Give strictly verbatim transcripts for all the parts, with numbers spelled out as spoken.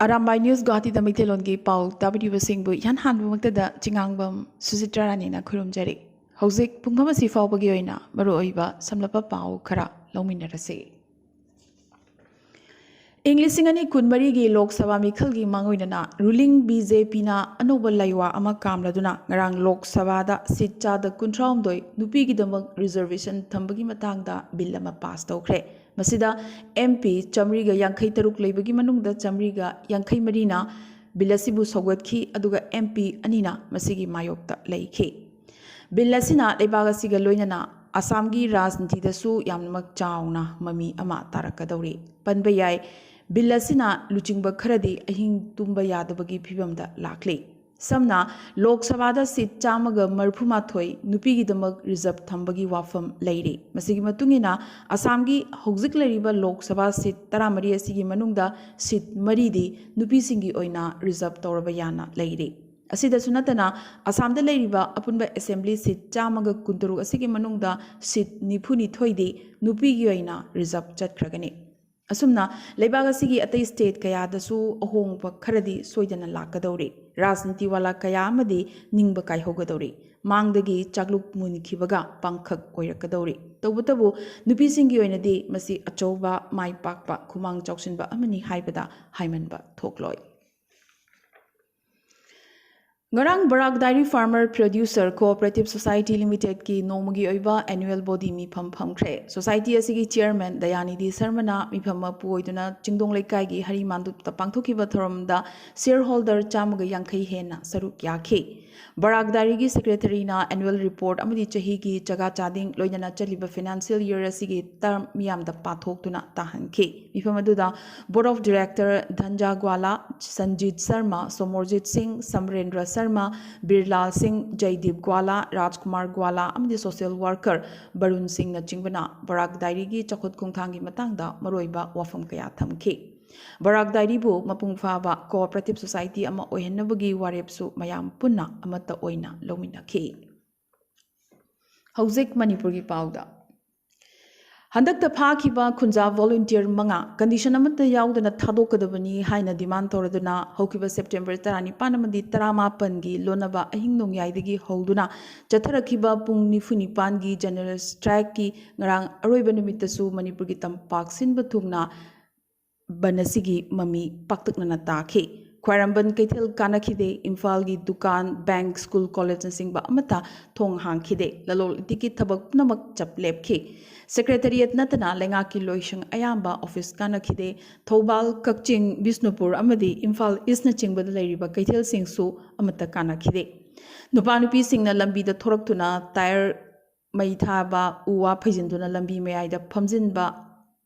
Arambai news ꯒꯨꯋꯥꯍꯥꯇꯤꯗ ꯃꯩꯇꯩꯂꯣꯟꯒꯤ ꯄꯥꯎ ꯇꯥꯕꯤꯔꯤꯕꯁꯤꯡꯕꯨ ꯏꯍꯥꯟ ꯍꯥꯟꯕꯃꯛꯇꯗ ꯆꯤꯉꯥꯡꯕꯝ ꯁꯨꯖꯤꯇ꯭ꯔꯥ ꯔꯥꯅꯤꯅ ꯈꯨꯔꯨꯝꯖꯔꯤ꯫ ꯍꯧꯖꯤꯛ ꯄꯨꯡꯐꯝ ꯑꯁꯤ ꯐꯥꯎꯕꯒꯤ ꯑꯣꯏꯅ ꯃꯔꯨꯑꯣꯏꯕ ꯁꯝꯂꯞꯄ ꯄꯥꯎ ꯈꯔ ꯂꯧꯃꯤꯟꯅꯔꯁꯤ꯫ ꯏꯪ ꯂꯤꯁꯤꯡ ꯑꯅꯤ ꯀꯨꯟꯃꯔꯤꯒꯤ ꯂꯣꯛ ꯁꯚꯥ ꯃꯤꯈꯜꯒꯤ ꯃꯥꯡꯑꯣꯏꯅꯅ ꯔꯨꯂꯤꯡ ꯕꯤ ꯖꯦ ꯄꯤꯅ ꯑꯅꯧꯕ ꯂꯩꯋꯥ ꯑꯃ ꯀꯥꯝꯂꯗꯨꯅ ꯉꯔꯥꯡ ꯂꯣꯛ ꯁꯚꯥꯗ ꯁꯤꯠ ꯆꯥꯗ ꯀꯨꯟꯊ꯭ꯔꯥꯍꯨꯝꯗꯣꯏ ꯅꯨꯄꯤꯒꯤꯗꯃꯛ ꯔꯤꯖꯔꯕꯦꯁꯟ ꯊꯝꯕꯒꯤ ꯃꯇꯥꯡꯗ ꯕꯤꯜ ꯑꯃ ꯄꯥꯁ ꯇꯧꯈ꯭ꯔꯦ꯫ ꯃꯁꯤꯗ ꯑꯦꯝ ꯄꯤ ꯆꯥꯃꯔꯤꯒ ꯌꯥꯡꯈꯩ ꯇꯔꯨꯛ ꯂꯩꯕꯒꯤ ꯃꯅꯨꯡꯗ ꯆꯥꯃꯔꯤꯒ ꯌꯥꯡꯈꯩ ꯃꯔꯤꯅ ꯕꯤꯜ ꯑꯁꯤꯕꯨ ꯁꯧꯒꯠꯈꯤ, ꯑꯗꯨꯒ ꯑꯦꯝ ꯄꯤ ꯑꯅꯤꯅ ꯃꯁꯤꯒꯤ ꯃꯥꯌꯣꯛꯇ ꯂꯩꯈꯤ꯫ ꯕꯤꯜ ꯑꯁꯤꯅ ꯂꯩꯕꯥꯛ ꯑꯁꯤꯒ ꯂꯣꯏꯅꯅ ꯑꯁꯥꯝꯒꯤ ꯔꯥꯖꯅꯤꯇꯤꯗꯁꯨ ꯌꯥꯝꯅꯃꯛ ꯆꯥꯎꯅ ꯃꯃꯤ ꯑꯃ ꯇꯥꯔꯛꯀꯗꯧꯔꯤ꯫ ꯄꯟꯕ ꯌꯥꯏ, ꯕꯤꯜ ꯑꯁꯤꯅ ꯂꯨꯆꯤꯡꯕ ꯈꯔꯗꯤ ꯑꯍꯤꯡ ꯇꯨꯝꯕ ꯌꯥꯗꯕꯒꯤ ꯐꯤꯕꯝꯗ ꯂꯥꯛꯂꯤ꯫ ꯁꯝꯅ, ꯂꯣꯛ ꯁꯚꯥꯗ ꯁꯤꯠ ꯆꯥꯝꯃꯒ ꯃꯔꯤꯐꯨ ꯃꯥꯊꯣꯏ ꯅꯨꯄꯤꯒꯤꯗꯃꯛ ꯔꯤꯖꯔꯕ ꯊꯝꯕꯒꯤ ꯋꯥꯐꯝ ꯂꯩꯔꯤ꯫ ꯃꯁꯤꯒꯤ ꯃꯇꯨꯡ ꯏꯟꯅ, ꯑꯁꯥꯝꯒꯤ ꯍꯧꯖꯤꯛ ꯂꯩꯔꯤꯕ ꯂꯣꯛ ꯁꯚꯥ ꯁꯤꯠ ꯇꯔꯥꯃꯔꯤ ꯑꯁꯤꯒꯤ ꯃꯅꯨꯡꯗ ꯁꯤꯠ ꯃꯔꯤꯗꯤ ꯅꯨꯄꯤꯁꯤꯡꯒꯤ ꯑꯣꯏꯅ ꯔꯤꯖꯔꯕ ꯇꯧꯔꯕ ꯌꯥꯅ ꯂꯩꯔꯤ꯫ ꯑꯁꯤꯗꯁꯨ ꯅꯠꯇꯅ, ꯑꯁꯥꯝꯗ ꯂꯩꯔꯤꯕ ꯑꯄꯨꯟꯕ ꯑꯦꯁꯦꯝꯕ꯭ꯂꯤ ꯁꯤꯠ ꯆꯥꯝꯃꯒ ꯀꯨꯟꯇꯔꯨꯛ ꯑꯁꯤꯒꯤ ꯃꯅꯨꯡꯗ ꯁꯤꯠ ꯅꯤꯐꯨꯅꯤꯊꯣꯏꯗꯤ ꯅꯨꯄꯤꯒꯤ ꯑꯣꯏꯅ ꯔꯤꯖꯔꯕ ꯆꯠꯈ꯭ꯔꯒꯅꯤ꯫ ꯑꯁꯨꯝꯅ ꯂꯩꯕꯥꯛ ꯑꯁꯤꯒꯤ ꯑꯇꯩ ꯁ꯭ꯇꯦꯠ ꯀꯌꯥꯗꯁꯨ ꯑꯍꯣꯡꯕ ꯈꯔꯗꯤ ꯁꯣꯏꯗꯅ ꯂꯥꯛꯀꯗꯧꯔꯤ꯫ ꯔꯥꯖꯅꯤꯇꯤ ꯋꯥꯂꯥ ꯀꯌꯥ ꯑꯃꯗꯤ ꯅꯤꯡꯕ ꯀꯥꯏꯍꯧꯒꯗꯧꯔꯤ꯫ ꯃꯥꯡꯗꯒꯤ ꯆꯥꯛꯂꯨꯛ ꯃꯨꯟꯈꯤꯕꯒ ꯄꯥꯡꯈꯛ ꯑꯣꯏꯔꯛꯀꯗꯧꯔꯤ꯫ ꯇꯧꯕꯇꯕꯨ, ꯅꯨꯄꯤꯁꯤꯡꯒꯤ ꯑꯣꯏꯅꯗꯤ ꯃꯁꯤ ꯑꯆꯧꯕ, ꯃꯥꯏ ꯄꯥꯛꯄ, ꯈꯨꯃꯥꯡ ꯆꯥꯎꯁꯤꯟꯕ ꯑꯃꯅꯤ ꯍꯥꯏꯕꯗ ꯍꯥꯏꯃꯟꯕ ꯊꯣꯛꯂꯣꯏ꯫ ꯉꯔꯥꯡ Barak dairy farmer producer cooperative society ꯂꯤꯃꯤꯇꯦꯗꯀꯤ ꯅꯣꯡꯃꯒꯤ ꯑꯣꯏꯕ ꯑꯦꯅꯨꯑꯦꯜ ꯕꯣꯗꯤ ꯃꯤꯐꯝ ꯐꯝꯈ꯭ꯔꯦ꯫ ꯁꯣꯁꯥꯏꯇꯤ ꯑꯁꯤꯒꯤ ꯆꯤꯌꯔꯃꯦꯟ ꯗꯌꯥꯅꯤꯙꯤ ꯁꯔꯃꯅ ꯃꯤꯐꯝ ꯃꯄꯨ ꯑꯣꯏꯗꯨꯅ ꯆꯤꯡꯗꯣꯡ ꯂꯩꯀꯥꯏꯒꯤ ꯍꯔꯤ ꯃꯥꯟꯗꯨꯞꯇ ꯄꯥꯡꯊꯣꯛꯈꯤꯕ ꯊꯧꯔꯝꯗ ꯁꯤꯌꯔ ꯍꯣꯜꯗꯔ ꯆꯥꯝꯃꯒ ꯌꯥꯡꯈꯩ ꯍꯦꯟꯅ ꯁꯔꯨꯛ ꯌꯥꯈꯤ꯫ ꯕꯔꯥꯛ ꯗꯥꯏꯔꯤꯒꯤ ꯁꯦꯀ꯭ꯔꯦꯇꯔꯤꯅ ꯑꯦꯅꯨꯑꯦꯜ ꯔꯤꯄꯣꯔꯠ ꯑꯃꯗꯤ ꯆꯍꯤꯒꯤ ꯆꯒꯥ ꯆꯥꯗꯤꯡ, ꯂꯣꯏꯅꯅ ꯆꯠꯂꯤꯕ ꯐꯥꯏꯅꯥꯟꯁꯤꯌꯦꯜ ꯌꯔ ꯑꯁꯤꯒꯤ ꯇꯔꯝ ꯃꯤꯌꯥꯝꯗ ꯄꯥꯊꯣꯛꯇꯨꯅ ꯇꯥꯍꯟꯈꯤ꯫ ꯃꯤꯐꯝ ꯑꯗꯨꯗ ꯕꯣꯔꯗ ꯑꯣꯐ ꯗꯤꯔꯦꯛꯇꯔ ꯙꯟꯖꯥ ꯒ꯭ꯋꯥꯂꯥ, ꯁꯟꯖꯤꯠ ꯁꯔꯃ, ꯁꯣꯃꯣꯔꯖꯤꯠ ꯁꯤꯡ, ꯁꯃꯔꯦꯟꯗ꯭ꯔ ꯁꯔꯃ, ꯕꯤꯔꯂꯥꯜ ꯁꯤꯡ, ꯖꯩꯗꯤꯞ ꯒ꯭ꯋꯥꯂꯥ, ꯔꯥꯖꯀꯨꯃꯥꯔ ꯒ꯭ꯋꯥꯂꯥ ꯑꯃꯗꯤ ꯁꯣꯁꯤꯌꯦꯜ ꯋꯥꯔꯀꯔ ꯕꯔꯨꯟ ꯁꯤꯡꯅꯆꯤꯡꯕꯅ ꯕꯔꯥꯛ ꯗꯥꯏꯔꯤꯒꯤ ꯆꯥꯎꯈꯠ ꯈꯣꯡꯊꯥꯡꯒꯤ ꯃꯇꯥꯡꯗ ꯃꯔꯨꯑꯣꯏꯕ ꯋꯥꯐꯝ ꯀꯌꯥ ꯊꯝꯈꯤ꯫ ꯕꯔꯥꯛ ꯗꯥꯏꯔꯤꯕꯨ ꯃꯄꯨꯡ ꯐꯥꯕ ꯀꯣꯑꯣꯄꯔꯦꯇꯤꯚ ꯁꯣꯁꯥꯏꯇꯤ ꯑꯃ ꯑꯣꯏꯍꯟꯅꯕꯒꯤ ꯋꯥꯔꯦꯞꯁꯨ ꯃꯌꯥꯝ ꯄꯨꯟꯅ ꯑꯃꯠꯇ ꯑꯣꯏꯅ ꯂꯧꯃꯤꯟꯅꯈꯤ꯫ ꯍꯧꯖꯤꯛ ꯃꯅꯤꯄꯨꯔꯒꯤ ꯄꯥꯎꯗ꯫ ꯍꯟꯗꯛꯇ ꯐꯥꯈꯤꯕ ꯈꯨꯟꯖꯥ volunteer ꯃꯉꯥ condition ꯑꯃꯠꯇ ꯌꯥꯎꯗꯅ ꯊꯥꯗꯣꯛꯀꯗꯕꯅꯤ ꯍꯥꯏꯅ demand ꯇꯧꯔꯗꯨꯅ ꯍꯧꯈꯤꯕ September ꯇꯔꯥꯅꯤꯄꯥꯟ ꯑꯃꯗꯤ ꯇꯔꯥꯃꯥꯄꯟꯒꯤ ꯂꯣꯟꯅꯕ ꯑꯍꯤꯡ ꯅꯣꯡꯌꯥꯏꯗꯒꯤ ꯍꯧꯗꯨꯅ ꯆꯠꯊꯔꯛꯈꯤꯕ ꯄꯨꯡ ꯅꯤꯐꯨ ꯅꯤꯄꯥꯟꯒꯤ general strikeꯀꯤ ꯉꯔꯥꯡ ꯑꯔꯣꯏꯕ ꯅꯨꯃꯤꯠꯇꯁꯨ ꯃꯅꯤꯄꯨꯔꯒꯤ ꯇꯝꯄꯥꯛ ꯁꯤꯟꯕ ꯊꯨꯡꯅ ꯕꯟ ꯑꯁꯤꯒꯤ ꯃꯃꯤ ꯄꯥꯛꯇꯛꯅꯅ ꯇꯥꯈꯤ꯫ ꯈ꯭ꯋꯥꯏꯔꯝꯕꯟ ꯀꯩꯊꯦꯜ ꯀꯥꯟꯅꯈꯤꯗꯦ꯫ ꯏꯝꯐꯥꯜꯒꯤ ꯗꯨꯀꯥꯟ, bank, school, collegeꯅꯆꯤꯡꯕ ꯑꯃꯠꯇ ꯊꯣꯡ ꯍꯥꯡꯈꯤꯗꯦ꯫ ꯂꯂꯣꯟ ꯏꯇꯤꯛꯀꯤ ꯊꯕꯛ ꯄꯨꯝꯅꯃꯛ ꯆꯞ ꯂꯦꯞꯈꯤ꯫ Secretariat ꯅꯠꯇꯅ ꯂꯩꯉꯥꯛꯀꯤ ꯂꯣꯏꯁꯪ ꯑꯌꯥꯝꯕ office ꯀꯥꯟꯅꯈꯤꯗꯦ꯫ ꯊꯧꯕꯥꯜ, ꯀꯛꯆꯤꯡ, ꯕꯤꯁꯅꯨꯄꯨꯔ ꯑꯃꯗꯤ ꯏꯝꯐꯥꯜ Eastꯅꯆꯤꯡꯕꯗ ꯂꯩꯔꯤꯕ ꯀꯩꯊꯦꯜꯁꯤꯡꯁꯨ ꯑꯃꯠꯇ ꯀꯥꯟꯅꯈꯤꯗꯦ꯫ ꯅꯨꯄꯥ ꯅꯨꯄꯤꯁꯤꯡꯅ ꯂꯝꯕꯤꯗ ꯊꯣꯔꯛꯇꯨꯅ tyre ꯃꯩ ꯊꯥꯕ, ꯎ ꯋꯥ ꯐꯩꯖꯤꯟꯗꯨꯅ ꯂꯝꯕꯤ ꯃꯌꯥꯏꯗ ꯐꯝꯖꯤꯟꯕ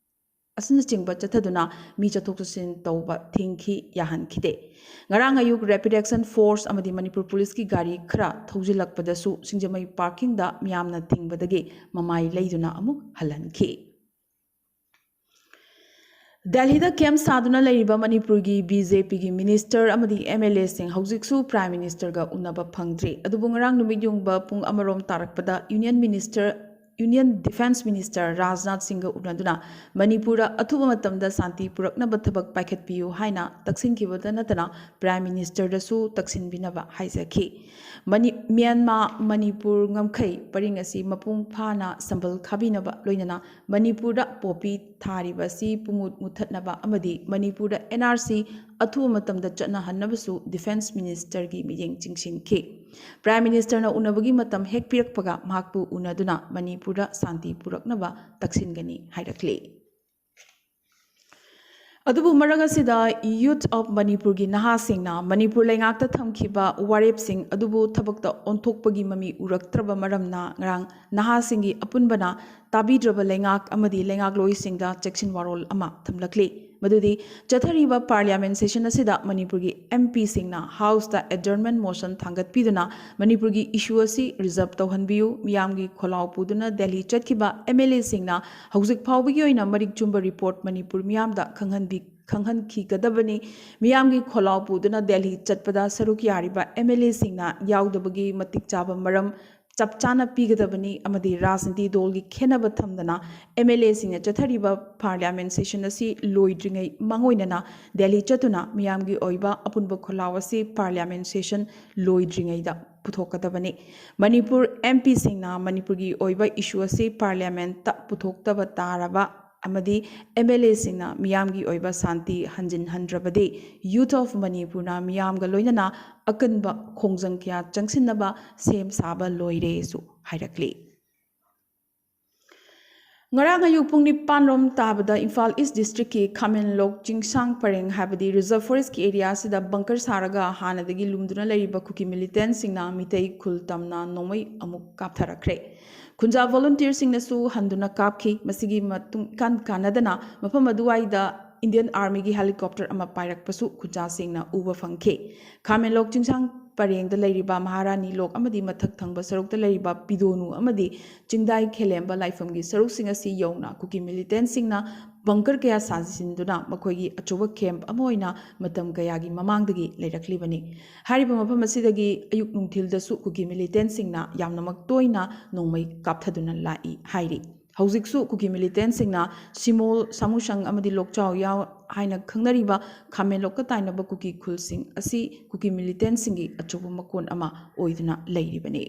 ꯑꯁꯤꯅꯆꯤꯡꯕ ꯆꯠꯊꯗꯨꯅ ꯃꯤ ꯆꯠꯊꯣꯛ ꯆꯠꯁꯤꯟ ꯇꯧꯕ ꯊꯤꯡꯈꯤ, ꯌꯥꯍꯟꯈꯤꯗꯦ꯫ ꯉꯔꯥꯡ ꯑꯌꯨꯛ Rapid Action Force ꯑꯃꯗꯤ ꯃꯅꯤꯄꯨꯔ ꯄꯨꯂꯤꯁꯀꯤ ꯒꯥꯔꯤ ꯈꯔ ꯊꯧꯖꯤꯜꯂꯛꯄꯗꯁꯨ ꯁꯤꯡꯖꯃꯩ parkingꯗ ꯃꯤꯌꯥꯝꯅ ꯊꯤꯡꯕꯗꯒꯤ ꯃꯃꯥꯏ ꯂꯩꯗꯨꯅ ꯑꯃꯨꯛ ꯍꯜꯍꯟꯈꯤ꯫ ꯗꯦꯜꯍꯤꯗ camp ꯁꯥꯗꯨꯅ ꯂꯩꯔꯤꯕ ꯃꯅꯤꯄꯨꯔꯒꯤ BJPꯒꯤ minister ꯑꯃꯗꯤ MLAꯁꯤꯡ ꯍꯧꯖꯤꯛꯁꯨ Prime Ministerꯒ ꯎꯅꯕ ꯐꯪꯗ꯭ꯔꯤ꯫ ꯑꯗꯨꯕꯨ ꯉꯔꯥꯡ ꯅꯨꯃꯤꯠ ꯌꯨꯡꯕ ꯄꯨꯡ ꯑꯃꯔꯣꯝ ꯇꯥꯔꯛꯄꯗ Union Minister, Union Defence Minister Rajnath ꯁꯤꯡꯒ ꯎꯅꯗꯨꯅ ꯃꯅꯤꯄꯨꯔꯗ ꯑꯊꯨꯕ ꯃꯇꯝꯗ ꯁꯥꯟꯇꯤ ꯄꯨꯔꯛꯅꯕ ꯊꯕꯛ ꯄꯥꯏꯈꯠꯄꯤꯌꯨ ꯍꯥꯏꯅ ꯇꯛꯁꯤꯟꯈꯤꯕꯇ ꯅꯠꯇꯅ Prime Ministerꯗꯁꯨ ꯇꯛꯁꯤꯟꯕꯤꯅꯕ ꯍꯥꯏꯖꯈꯤ꯫ ꯃꯅꯤ-, ꯃ꯭ꯌꯥꯟꯃꯥꯔ ꯃꯅꯤꯄꯨꯔ ꯉꯝꯈꯩ ꯄꯔꯤꯡ ꯑꯁꯤ ꯃꯄꯨꯡ ꯐꯥꯅ ꯁꯝꯕꯜ ꯈꯥꯕꯤꯅꯕ ꯂꯣꯏꯅꯅ ꯃꯅꯤꯄꯨꯔꯗ poppy ꯊꯥꯔꯤꯕ ꯑꯁꯤ ꯄꯨꯡꯃꯨꯠ ꯃꯨꯠꯊꯠꯅꯕ ꯑꯃꯗꯤ ꯃꯅꯤꯄꯨꯔꯗ NRC ꯑꯊꯨꯕ ꯃꯇꯝꯗ ꯆꯠꯅꯍꯟꯅꯕꯁꯨ Defence Ministerꯒꯤ ꯃꯤꯠꯌꯦꯡ ꯆꯤꯡꯁꯤꯟꯈꯤ꯫ Prime Ministerꯅ ꯎꯅꯕꯒꯤ ꯃꯇꯝ ꯍꯦꯛ ꯄꯤꯔꯛꯄꯒ ꯃꯍꯥꯛꯄꯨ ꯎꯅꯗꯨꯅ ꯃꯅꯤꯄꯨꯔꯗ ꯁꯥꯟꯇꯤ ꯄꯨꯔꯛꯅꯕ ꯇꯛꯁꯤꯟꯒꯅꯤ ꯍꯥꯏꯔꯛꯂꯤ꯫ ꯑꯗꯨꯕꯨ ꯃꯔꯛ ꯑꯁꯤꯗ Youth of ꯃꯅꯤꯄꯨꯔꯒꯤ ꯅꯍꯥꯁꯤꯡꯅ ꯃꯅꯤꯄꯨꯔ ꯂꯩꯉꯥꯛꯇ ꯊꯝꯈꯤꯕ ꯋꯥꯔꯦꯞꯁꯤꯡ ꯑꯗꯨꯕꯨ ꯊꯕꯛꯇ ꯑꯣꯟꯊꯣꯛꯄꯒꯤ ꯃꯃꯤ ꯎꯔꯛꯇ꯭ꯔꯕ ꯃꯔꯝꯅ ꯉꯔꯥꯡ ꯅꯍꯥꯁꯤꯡꯒꯤ ꯑꯄꯨꯟꯕꯅ ꯇꯥꯕꯤꯗ꯭ꯔꯕ ꯂꯩꯉꯥꯛ ꯑꯃꯗꯤ ꯂꯩꯉꯥꯛꯂꯣꯏꯁꯤꯡꯗ ꯆꯦꯛꯁꯤꯟ ꯋꯥꯔꯣꯜ ꯑꯃ ꯊꯝꯂꯛꯂꯤ꯫ ꯃꯗꯨꯗꯤ ꯆꯠꯊꯔꯤꯕ Parliament session ꯑꯁꯤꯗ ꯃꯅꯤꯄꯨꯔꯒꯤ MPꯁꯤꯡꯅ Houseꯇ adjournment motion ꯊꯥꯡꯒꯠꯄꯤꯗꯨꯅ ꯃꯅꯤꯄꯨꯔꯒꯤ issue ꯑꯁꯤ resolve ꯇꯧꯍꯟꯕꯤꯌꯨ, ꯃꯤꯌꯥꯝꯒꯤ ꯈꯣꯜꯂꯥꯎ ꯄꯨꯗꯨꯅ ꯗꯦꯜꯍꯤ ꯆꯠꯈꯤꯕ MLAꯁꯤꯡꯅ ꯍꯧꯖꯤꯛ ꯐꯥꯎꯕꯒꯤ ꯑꯣꯏꯅ ꯃꯔꯤꯛ ꯆꯨꯝꯕ report ꯃꯅꯤꯄꯨꯔ ꯃꯤꯌꯥꯝꯗ ꯈꯪꯍꯟꯕꯤ-, ꯈꯪꯍꯟꯈꯤꯒꯗꯕꯅꯤ꯫ ꯃꯤꯌꯥꯝꯒꯤ ꯈꯣꯜꯂꯥꯎ ꯄꯨꯗꯨꯅ ꯗꯦꯜꯍꯤ ꯆꯠꯄꯗ ꯁꯔꯨꯛ ꯌꯥꯔꯤꯕ MLAꯁꯤꯡꯅ ꯌꯥꯎꯗꯕꯒꯤ ꯃꯇꯤꯛ ꯆꯥꯕ ꯃꯔꯝ ꯆꯞ ꯆꯥꯅ ꯄꯤꯒꯗꯕꯅꯤ ꯑꯃꯗꯤ ꯔꯥꯖꯅꯤꯇꯤ ꯗꯣꯜꯒꯤ ꯈꯦꯟꯅꯕ ꯊꯝꯗꯅ ꯑꯦꯝ ꯑꯦꯜ ꯑꯦꯁꯤꯡꯅ ꯆꯠꯊꯔꯤꯕ ꯄꯥꯔꯂꯤꯌꯥꯃꯦꯟ ꯁꯦꯁꯟ ꯑꯁꯤ ꯂꯣꯏꯗ꯭ꯔꯤꯉꯩ ꯃꯥꯡꯑꯣꯏꯅꯅ ꯗꯦꯜꯂꯤ ꯆꯠꯇꯨꯅ ꯃꯤꯌꯥꯝꯒꯤ ꯑꯣꯏꯕ ꯑꯄꯨꯟꯕ ꯈꯣꯜꯂꯥꯎ ꯑꯁꯤ ꯄꯥꯔꯂꯤꯌꯥꯃꯦꯟ ꯁꯦꯁꯟ ꯂꯣꯏꯗ꯭ꯔꯤꯉꯩꯗ ꯄꯨꯊꯣꯛꯀꯗꯕꯅꯤ꯫ ꯃꯅꯤꯄꯨꯔ ꯑꯦꯝ ꯄꯤꯁꯤꯡꯅ ꯃꯅꯤꯄꯨꯔꯒꯤ ꯑꯣꯏꯕ ꯏꯁꯨ ꯑꯁꯤ ꯄꯥꯔꯂꯤꯌꯥꯃꯦꯟꯇ ꯄꯨꯊꯣꯛꯇꯕ ꯇꯥꯔꯕ ꯑꯃꯗꯤ ꯑꯦꯝ ꯑꯦꯜ ꯑꯦꯁꯤꯡꯅ ꯃꯤꯌꯥꯝꯒꯤ ꯑꯣꯏꯕ ꯁꯥꯟꯇꯤ ꯍꯟꯖꯤꯟꯍꯟꯗ꯭ꯔꯕꯗꯤ Youth of ꯃꯅꯤꯄꯨꯔꯅ ꯃꯤꯌꯥꯝꯒ ꯂꯣꯏꯅꯅ ꯑꯀꯟꯕ ꯈꯣꯡꯖꯪ ꯀꯌꯥ ꯆꯪꯁꯤꯟꯅꯕ ꯁꯦꯝ ꯁꯥꯕ ꯂꯣꯏꯔꯦꯁꯨ ꯍꯥꯏꯔꯛꯂꯤ꯫ ꯉꯔꯥꯡ ꯑꯌꯨꯛ ꯄꯨꯡ ꯅꯤꯄꯥꯟ ꯔꯣꯝ ꯇꯥꯕꯗ ꯏꯝꯐꯥꯜ ꯏꯁ ꯗꯤꯁꯇ꯭ꯔꯤꯛꯀꯤ ꯈꯥꯃꯦꯟꯂꯣꯛ ꯆꯤꯡꯁꯥꯡ ꯄꯔꯦꯡ ꯍꯥꯏꯕꯗꯤ ꯔꯤꯖꯔꯚ ꯐꯣꯔꯦꯁ꯭ꯠꯀꯤ ꯑꯦꯔꯤꯌꯥ ꯑꯁꯤꯗ ꯕꯪꯀꯔ ꯁꯥꯔꯒ ꯍꯥꯟꯅꯗꯒꯤ ꯂꯨꯝꯗꯨꯅ ꯂꯩꯔꯤꯕ ꯀꯨꯀꯤ ꯃꯤꯂꯤꯇꯦꯟꯠꯁꯤꯡꯅ ꯃꯤꯇꯩ ꯈꯨꯜ ꯇꯝꯅ ꯅꯣꯡꯃꯩ ꯑꯃꯨꯛ ꯀꯥꯞꯊꯔꯛꯈ꯭ꯔꯦ꯫ ꯈꯨꯟꯖꯥ ꯚꯣꯂꯨꯟꯇꯤꯌꯔꯁꯤꯡꯅꯁꯨ ꯍꯟꯗꯨꯅ ꯀꯥꯞꯈꯤ꯫ ꯃꯁꯤꯒꯤ ꯃꯇꯨꯡ ꯏꯀꯥꯟ ꯀꯥꯟꯅꯗꯅ ꯃꯐꯝ ꯑꯗꯨꯋꯥꯏꯗ ꯏꯟꯗꯤꯌꯟ ꯑꯥꯔꯃꯤꯒꯤ ꯍꯦꯂꯤꯀꯣꯞꯇꯔ ꯑꯃ ꯄꯥꯏꯔꯛꯄꯁꯨ ꯈꯨꯟꯖꯥꯁꯤꯡꯅ ꯎꯕ ꯐꯪꯈꯤ꯫ ꯈꯥꯃꯦꯟꯂꯣꯛ ꯆꯤꯡꯁꯥꯡ ꯄꯔꯦꯡꯗ ꯂꯩꯔꯤꯕ ꯃꯍꯥꯔꯥꯅꯤ ꯂꯣꯛ ꯑꯃꯗꯤ ꯃꯊꯛ ꯊꯪꯕ ꯁꯔꯨꯛꯇ ꯂꯩꯔꯤꯕ ꯄꯤꯗꯣꯅꯨ ꯑꯃꯗꯤ ꯆꯤꯡꯗꯥꯏ ꯈꯦꯂꯦꯝꯕ ꯂꯥꯏꯐꯝꯒꯤ ꯁꯔꯨꯛꯁꯤꯡ ꯑꯁꯤ ꯌꯧꯅ ꯀꯨꯀꯤ ꯃꯤꯂꯤꯇꯦꯟꯠꯁꯤꯡꯅ ꯕꯪꯀꯔ ꯀꯌꯥ ꯁꯥꯖꯤꯟꯗꯨꯅ ꯃꯈꯣꯏꯒꯤ ꯑꯆꯧꯕ ꯀꯦꯝꯞ ꯑꯃ ꯑꯣꯏꯅ ꯃꯇꯝ ꯀꯌꯥꯒꯤ ꯃꯃꯥꯡꯗꯒꯤ ꯂꯩꯔꯛꯂꯤꯕꯅꯤ꯫ ꯍꯥꯏꯔꯤꯕ ꯃꯐꯝ ꯑꯁꯤꯗꯒꯤ ꯑꯌꯨꯛ ꯅꯨꯡꯊꯤꯜꯗꯁꯨ ꯀꯨꯀꯤ ꯃꯤꯂꯤꯇꯦꯟꯠꯁꯤꯡꯅ ꯌꯥꯝꯅꯃꯛ ꯇꯣꯏꯅ ꯅꯣꯡꯃꯩ ꯀꯥꯞꯊꯗꯨꯅ ꯂꯥꯛꯏ ꯍꯥꯏꯔꯤ꯫ ꯍꯧꯖꯤꯛꯁꯨ ꯀꯨꯀꯤ ꯃꯤꯂꯤꯇꯦꯟꯠꯁꯤꯡꯅ ꯁꯤꯃꯣꯜ, ꯁꯥꯃꯨꯁꯪ ꯑꯃꯗꯤ ꯂꯣꯛꯆꯥꯎ ꯌꯥꯎ ꯍꯥꯏꯅ ꯈꯪꯅꯔꯤꯕ ꯈꯥꯃꯦꯟꯂꯣꯛꯀ ꯇꯥꯏꯅꯕ ꯀꯨꯀꯤ ꯈꯨꯜꯁꯤꯡ ꯑꯁꯤ ꯀꯨꯀꯤ ꯃꯤꯂꯤꯇꯦꯟꯠꯁꯤꯡꯒꯤ ꯑꯆꯧꯕ ꯃꯀꯣꯟ ꯑꯃ ꯑꯣꯏꯗꯨꯅ ꯂꯩꯔꯤꯕꯅꯤ꯫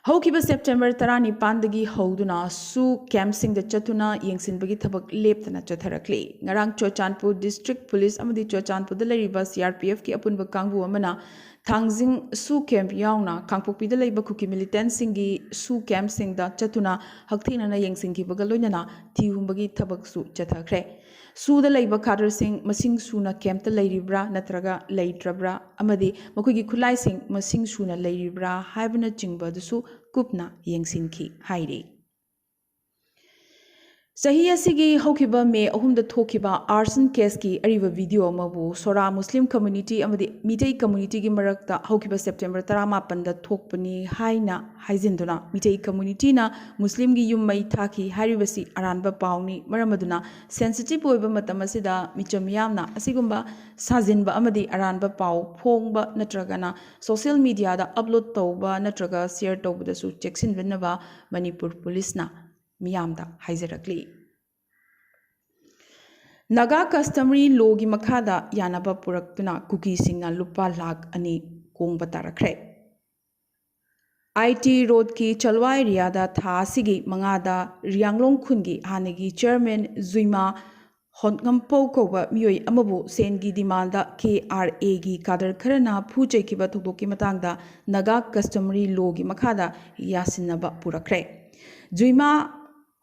ꯍꯧꯈꯤꯕ ꯁꯦꯞꯇꯦꯝꯕꯔ ꯇꯔꯥꯅꯤꯄꯥꯟꯗꯒꯤ ꯍꯧꯗꯨꯅ ꯁꯨ ꯀꯦꯝꯞꯁꯤꯡꯗ ꯆꯠꯇꯨꯅ ꯌꯦꯡꯁꯤꯟꯕꯒꯤ ꯊꯕꯛ ꯂꯦꯞꯇꯅ ꯆꯠꯊꯔꯛꯂꯤ꯫ ꯉꯔꯥꯡ ꯆꯨꯔꯆꯥꯟꯄꯨꯔ ꯗꯤꯁꯇ꯭ꯔꯤꯛ ꯄꯨꯂꯤꯁ ꯑꯃꯗꯤ ꯆꯨꯔꯆꯥꯟꯄꯨꯔꯗ ꯂꯩꯔꯤꯕ ꯁꯤ ꯑꯥꯔ ꯄꯤ ꯑꯦꯐꯀꯤ ꯑꯄꯨꯟꯕ ꯀꯥꯡꯕꯨ ꯑꯃꯅ ꯊꯥꯡꯖꯤꯡ ꯁꯨ ꯀꯦꯝꯞ ꯌꯥꯎꯅ ꯀꯥꯡꯄꯣꯛꯄꯤꯗ ꯂꯩꯕ ꯀꯨꯀꯤ ꯃꯤꯂꯤꯇꯦꯟꯠꯁꯤꯡꯒꯤ ꯁꯨ ꯀꯦꯝꯞꯁꯤꯡꯗ ꯆꯠꯇꯨꯅ ꯍꯛꯊꯦꯡꯅꯅ ꯌꯦꯡꯁꯤꯟꯈꯤꯕꯒ ꯂꯣꯏꯅꯅ ꯊꯤ ꯍꯨꯝꯕꯒꯤ ꯊꯕꯛꯁꯨ ꯆꯠꯊꯈ꯭ꯔꯦ꯫ ꯁꯨꯗ ꯂꯩꯕ ꯀꯥꯗꯔꯁꯤꯡ ꯃꯁꯤꯡ ꯁꯨꯅ ꯀꯦꯝꯞꯇ ꯂꯩꯔꯤꯕ꯭ꯔꯥ ꯅꯠꯇ꯭ꯔꯒ ꯂꯩꯇ꯭ꯔꯕ꯭ꯔꯥ ꯑꯃꯗꯤ ꯃꯈꯣꯏꯒꯤ ꯈꯨꯠꯂꯥꯏꯁꯤꯡ ꯃꯁꯤꯡ ꯁꯨꯅ ꯂꯩꯔꯤꯕ꯭ꯔꯥ ꯍꯥꯏꯕꯅꯆꯤꯡꯕ ꯑꯗꯨꯁꯨ ꯀꯨꯞꯅ ꯌꯦꯡꯁꯤꯟꯈꯤ ꯍꯥꯏꯔꯤ꯫ ꯆꯍꯤ ꯑꯁꯤꯒꯤ ꯍꯧꯈꯤꯕ ꯃꯦ ꯑꯍꯨꯝꯗ ꯊꯣꯛꯈꯤꯕ arson caseꯀꯤ ꯑꯔꯤꯕ video ꯑꯃꯕꯨ ꯁꯣꯔꯥ ꯃꯨꯁꯂꯤꯝ community ꯑꯃꯗꯤ ꯃꯤꯇꯩ communityꯒꯤ ꯃꯔꯛꯇ ꯍꯧꯈꯤꯕ ꯁꯦꯞꯇꯦꯝꯕꯔ ꯇꯔꯥꯃꯥꯄꯟꯗ ꯊꯣꯛꯄꯅꯤ ꯍꯥꯏꯅ ꯍꯥꯏꯖꯤꯟꯗꯨꯅ ꯃꯤꯇꯩ communityꯅ ꯃꯨꯁꯂꯤꯝꯒꯤ ꯌꯨꯝ ꯃꯩ ꯊꯥꯈꯤ ꯍꯥꯏꯔꯤꯕꯁꯤ ꯑꯔꯥꯟꯕ ꯄꯥꯎꯅꯤ꯫ ꯃꯔꯝ ꯑꯗꯨꯅ sensitive ꯑꯣꯏꯕ ꯃꯇꯝ ꯑꯁꯤꯗ ꯃꯤꯆꯝ ꯃꯤꯌꯥꯝꯅ ꯑꯁꯤꯒꯨꯝꯕ ꯁꯥꯖꯤꯟꯕ ꯑꯃꯗꯤ ꯑꯔꯥꯟꯕ ꯄꯥꯎ ꯐꯣꯡꯕ ꯅꯠꯇ꯭ꯔꯒꯅ social mediaꯗ upload ꯇꯧꯕ ꯅꯠꯇ꯭ꯔꯒ share ꯇꯧꯕꯗꯁꯨ ꯆꯦꯛꯁꯤꯟꯕꯤꯅꯕ ꯃꯅꯤꯄꯨꯔ ꯄꯨꯂꯤꯁꯅ ꯃꯤꯌꯥꯝꯗ ꯍꯥꯏꯖꯔꯛꯂꯤ꯫ Naga customary lawꯒꯤ ꯃꯈꯥꯗ ꯌꯥꯅꯕ ꯄꯨꯔꯛꯇꯨꯅ ꯀꯨꯀꯤꯁꯤꯡꯅ ꯂꯨꯄꯥ ꯂꯥꯈ ꯑꯅꯤ ꯀꯣꯡꯕ ꯇꯥꯔꯛꯈ꯭ꯔꯦ꯫ IT roadꯀꯤ ꯆꯜꯋꯥ areaꯗ ꯊꯥ ꯑꯁꯤꯒꯤ ꯃꯉꯥꯗ ꯔꯤꯌꯥꯡꯂꯣꯡ ꯈꯨꯟꯒꯤ ꯍꯥꯟꯅꯒꯤ chairman ꯖꯨꯏꯃꯥ ꯍꯣꯠꯉꯝꯄꯧ ꯀꯧꯕ ꯃꯤꯑꯣꯏ ꯑꯃꯕꯨ ꯁꯦꯟꯒꯤ demandꯗ KRAꯒꯤ cadre ꯈꯔꯅ ꯐꯨ ꯆꯩꯈꯤꯕ ꯊꯧꯗꯣꯛꯀꯤ ꯃꯇꯥꯡꯗ Naga customary lawꯒꯤ ꯃꯈꯥꯗ ꯌꯥꯁꯤꯟꯅꯕ ꯄꯨꯔꯛꯈ꯭ꯔꯦ꯫ ꯖꯨꯏꯃꯥ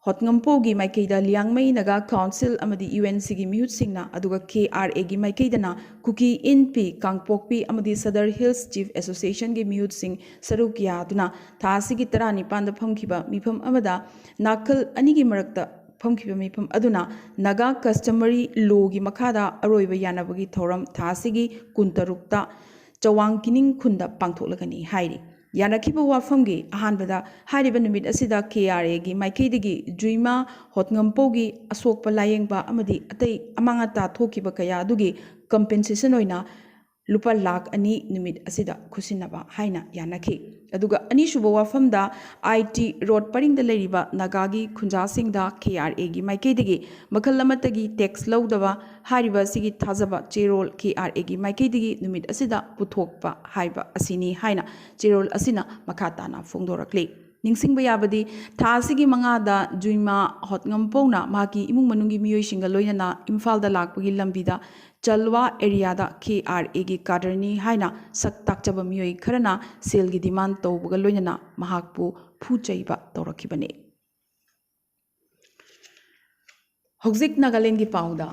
ꯍꯣꯠꯉꯝꯄꯧꯒꯤ ꯃꯥꯏꯀꯩꯗ ꯂꯤꯌꯥꯡꯃꯩ Naga Council ꯑꯃꯗꯤ UNCꯒꯤ ꯃꯤꯍꯨꯠꯁꯤꯡꯅ, ꯑꯗꯨꯒ KRAꯒꯤ ꯃꯥꯏꯀꯩꯗꯅ ꯀꯨꯀꯤ ꯏꯟꯄꯤ, ꯀꯥꯡꯄꯣꯛꯄꯤ ꯑꯃꯗꯤ Sadar Hills Chief Associationꯒꯤ ꯃꯤꯍꯨꯠꯁꯤꯡ ꯁꯔꯨꯛ ꯌꯥꯗꯨꯅ ꯊꯥ ꯑꯁꯤꯒꯤ ꯇꯔꯥꯅꯤꯄꯥꯟꯗ ꯐꯝꯈꯤꯕ ꯃꯤꯐꯝ ꯑꯃꯗ ꯅꯥꯀꯜ ꯑꯅꯤꯒꯤ ꯃꯔꯛꯇ ꯐꯝꯈꯤꯕ ꯃꯤꯐꯝ ꯑꯗꯨꯅ Naga customary lawꯒꯤ ꯃꯈꯥꯗ ꯑꯔꯣꯏꯕ ꯌꯥꯅꯕꯒꯤ ꯊꯧꯔꯝ ꯊꯥ ꯑꯁꯤꯒꯤ ꯀꯨꯟꯇꯔꯨꯛꯇ ꯆꯋꯥꯡ ꯀꯤꯅꯤꯡ ꯈꯨꯟꯗ ꯄꯥꯡꯊꯣꯛꯂꯒꯅꯤ ꯍꯥꯏꯔꯤ꯫ ꯌꯥꯅꯈꯤꯕ ꯋꯥꯐꯝꯒꯤ ꯑꯍꯥꯟꯕꯗ ꯍꯥꯏꯔꯤꯕ ꯅꯨꯃꯤꯠ ꯑꯁꯤꯗ KRAꯒꯤ ꯃꯥꯏꯀꯩꯗꯒꯤ ꯖꯨꯏꯃꯥ ꯍꯣꯠꯉꯝꯄꯧꯒꯤ ꯑꯁꯣꯛꯄ ꯂꯥꯌꯦꯡꯕ ꯑꯃꯗꯤ ꯑꯇꯩ ꯑꯃꯥꯡ ꯑꯇꯥ ꯊꯣꯛꯈꯤꯕ ꯀꯌꯥ ꯑꯗꯨꯒꯤ compensation ꯑꯣꯏꯅ ꯂꯨꯄꯥ ꯂꯥꯈ ꯑꯅꯤ ꯅꯨꯃꯤꯠ ꯑꯁꯤꯗ ꯈꯨꯠꯁꯤꯟꯅꯕ ꯍꯥꯏꯅ ꯌꯥꯅꯈꯤ꯫ ꯑꯗꯨꯒ ꯑꯅꯤꯁꯨꯕ ꯋꯥꯐꯝꯗ IT road ꯄꯔꯤꯡꯗ ꯂꯩꯔꯤꯕ ꯅꯥꯒꯥꯒꯤ ꯈꯨꯟꯖꯥꯁꯤꯡꯗ KRAꯒꯤ ꯃꯥꯏꯀꯩꯗꯒꯤ ꯃꯈꯜ ꯑꯃꯠꯇꯒꯤ tax ꯂꯧꯗꯕ ꯍꯥꯏꯔꯤꯕ ꯑꯁꯤꯒꯤ ꯊꯥꯖꯕ ꯆꯦꯔꯣꯜ KRAꯒꯤ ꯃꯥꯏꯀꯩꯗꯒꯤ ꯅꯨꯃꯤꯠ ꯑꯁꯤꯗ ꯄꯨꯊꯣꯛꯄ ꯍꯥꯏꯕ ꯑꯁꯤꯅꯤ ꯍꯥꯏꯅ ꯆꯦꯔꯣꯜ ꯑꯁꯤꯅ ꯃꯈꯥ ꯇꯥꯅ ꯐꯣꯡꯗꯣꯔꯛꯂꯤ꯫ ꯅꯤꯡꯁꯤꯡꯕ ꯌꯥꯕꯗꯤ, ꯊꯥ ꯑꯁꯤꯒꯤ ꯃꯉꯥꯗ ꯖꯨꯏꯃꯥ ꯍꯣꯠꯉꯝꯄꯧꯅ ꯃꯍꯥꯛꯀꯤ ꯏꯃꯨꯡ ꯃꯅꯨꯡꯒꯤ ꯃꯤꯑꯣꯏꯁꯤꯡꯒ ꯂꯣꯏꯅꯅ ꯏꯝꯐꯥꯜꯗ ꯂꯥꯛꯄꯒꯤ ꯂꯝꯕꯤꯗ ꯆꯜꯋꯥ areaꯗ KRAꯒꯤ cadreꯅꯤ ꯍꯥꯏꯅ ꯁꯛ ꯇꯥꯛꯆꯕ ꯃꯤꯑꯣꯏ ꯈꯔꯅ ꯁꯦꯜꯒꯤ demand ꯇꯧꯕꯒ ꯂꯣꯏꯅꯅ ꯃꯍꯥꯛꯄꯨ ꯐꯨ ꯆꯩꯕ ꯇꯧꯔꯛꯈꯤꯕꯅꯤ꯫ ꯍꯧꯖꯤꯛ ꯅꯥꯒꯥꯂꯦꯟꯒꯤ ꯄꯥꯎꯗ꯫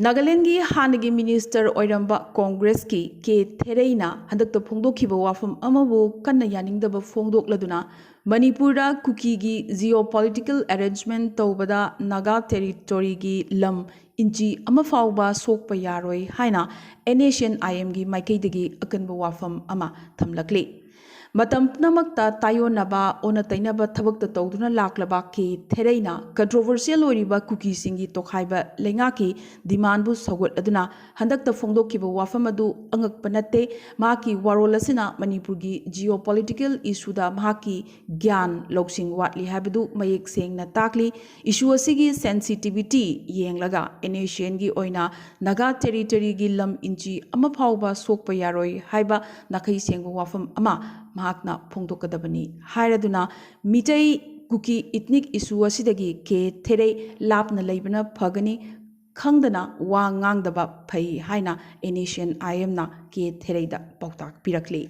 ꯅꯥꯒꯥꯂꯦꯟꯒꯤ ꯍꯥꯟꯅꯒꯤ ꯃꯤꯅꯤꯁꯇꯔ ꯑꯣꯏꯔꯝꯕ ꯀꯣꯡꯒ꯭ꯔꯦꯁꯀꯤ ꯀꯦ ꯊꯦꯔꯩꯅ ꯍꯟꯗꯛꯇ ꯐꯣꯡꯗꯣꯛꯈꯤꯕ ꯋꯥꯐꯝ ꯑꯃꯕꯨ ꯀꯟꯅ ꯌꯥꯅꯤꯡꯗꯕ ꯐꯣꯡꯗꯣꯛꯂꯗꯨꯅ, ꯃꯅꯤꯄꯨꯔꯗ ꯀꯨꯀꯤꯒꯤ ꯖꯤꯑꯣ ꯄꯣꯂꯤꯇꯤꯀꯦꯜ ꯑꯦꯔꯦꯟꯖꯃꯦꯟ ꯇꯧꯕꯗ ꯅꯥꯒꯥ ꯇꯦꯔꯤꯇꯣꯔꯤꯒꯤ ꯂꯝ ꯏꯟꯆꯤ ꯑꯃ ꯐꯥꯎꯕ ꯁꯣꯛꯄ ꯌꯥꯔꯣꯏ ꯍꯥꯏꯅ ꯑꯦꯟ ꯑꯦꯁ ꯑꯦꯟ ꯑꯥꯏ ꯑꯦꯝꯒꯤ ꯃꯥꯏꯀꯩꯗꯒꯤ ꯑꯀꯟꯕ ꯋꯥꯐꯝ ꯑꯃ ꯊꯝꯂꯛꯂꯤ꯫ ꯃꯇꯝ ꯄꯨꯝꯅꯃꯛꯇ ꯇꯥꯏꯑꯣꯟꯅꯕ, ꯑꯣꯟꯅ ꯇꯩꯅꯕ ꯊꯕꯛꯇ ꯇꯧꯗꯨꯅ ꯂꯥꯛꯂꯕ ꯀꯦ ꯊꯦꯔꯩꯅ ꯀꯟꯇ꯭ꯔꯣꯚꯔꯁꯤꯌꯦꯜ ꯑꯣꯏꯔꯤꯕ ꯀꯨꯀꯤꯁꯤꯡꯒꯤ ꯇꯣꯈꯥꯏꯕ ꯂꯩꯉꯥꯛꯀꯤ ꯗꯤꯃꯥꯟꯕꯨ ꯁꯧꯒꯠꯂꯗꯨꯅ ꯍꯟꯗꯛꯇ ꯐꯣꯡꯗꯣꯛꯈꯤꯕ ꯋꯥꯐꯝ ꯑꯗꯨ ꯑꯉꯛꯄ ꯅꯠꯇꯦ꯫ ꯃꯍꯥꯛꯀꯤ ꯋꯥꯔꯣꯜ ꯑꯁꯤꯅ ꯃꯅꯤꯄꯨꯔꯒꯤ ꯖꯤꯑꯣ ꯄꯣꯂꯤꯇꯤꯀꯦꯜ ꯏꯁꯨꯗ ꯃꯍꯥꯛꯀꯤ ꯒ꯭ꯌꯥꯟ ꯂꯧꯁꯤꯡ ꯋꯥꯠꯂꯤ ꯍꯥꯏꯕꯗꯨ ꯃꯌꯦꯛ ꯁꯦꯡꯅ ꯇꯥꯛꯂꯤ꯫ ꯏꯁꯨ ꯑꯁꯤꯒꯤ ꯁꯦꯟꯁꯤꯇꯤꯚꯤꯇꯤ ꯌꯦꯡꯂꯒ ꯑꯦꯟ ꯑꯦꯁ ꯑꯦꯟꯒꯤ ꯑꯣꯏꯅ ꯅꯥꯒꯥ ꯇꯦꯔꯤꯇꯣꯔꯤꯒꯤ ꯂꯝ ꯏꯟꯆꯤ ꯑꯃ ꯐꯥꯎꯕ ꯁꯣꯛꯄ ꯌꯥꯔꯣꯏ ꯍꯥꯏꯕ ꯅꯥꯈꯩ ꯁꯦꯡꯕ ꯋꯥꯐꯝ ꯑꯃ ꯃꯍꯥꯛꯅ ꯐꯣꯡꯗꯣꯛꯀꯗꯕꯅꯤ ꯍꯥꯏꯔꯗꯨꯅ, ꯃꯤꯇꯩ ꯀꯨꯀꯤ ꯏꯊꯅꯤꯛ ꯏꯁꯨ ꯑꯁꯤꯗꯒꯤ ꯀꯦ ꯊꯦꯔꯩ ꯂꯥꯞꯅ ꯂꯩꯕꯅ ꯐꯒꯅꯤ, ꯈꯪꯗꯅ ꯋꯥ ꯉꯥꯡꯗꯕ ꯐꯩ ꯍꯥꯏꯅ ꯑꯦꯟ ꯑꯦꯁ ꯑꯦꯟ ꯑꯥꯏ ꯑꯦꯝꯅ ꯀꯦ ꯊꯦꯔꯩꯗ ꯄꯥꯎꯇꯥꯛ ꯄꯤꯔꯛꯂꯤ꯫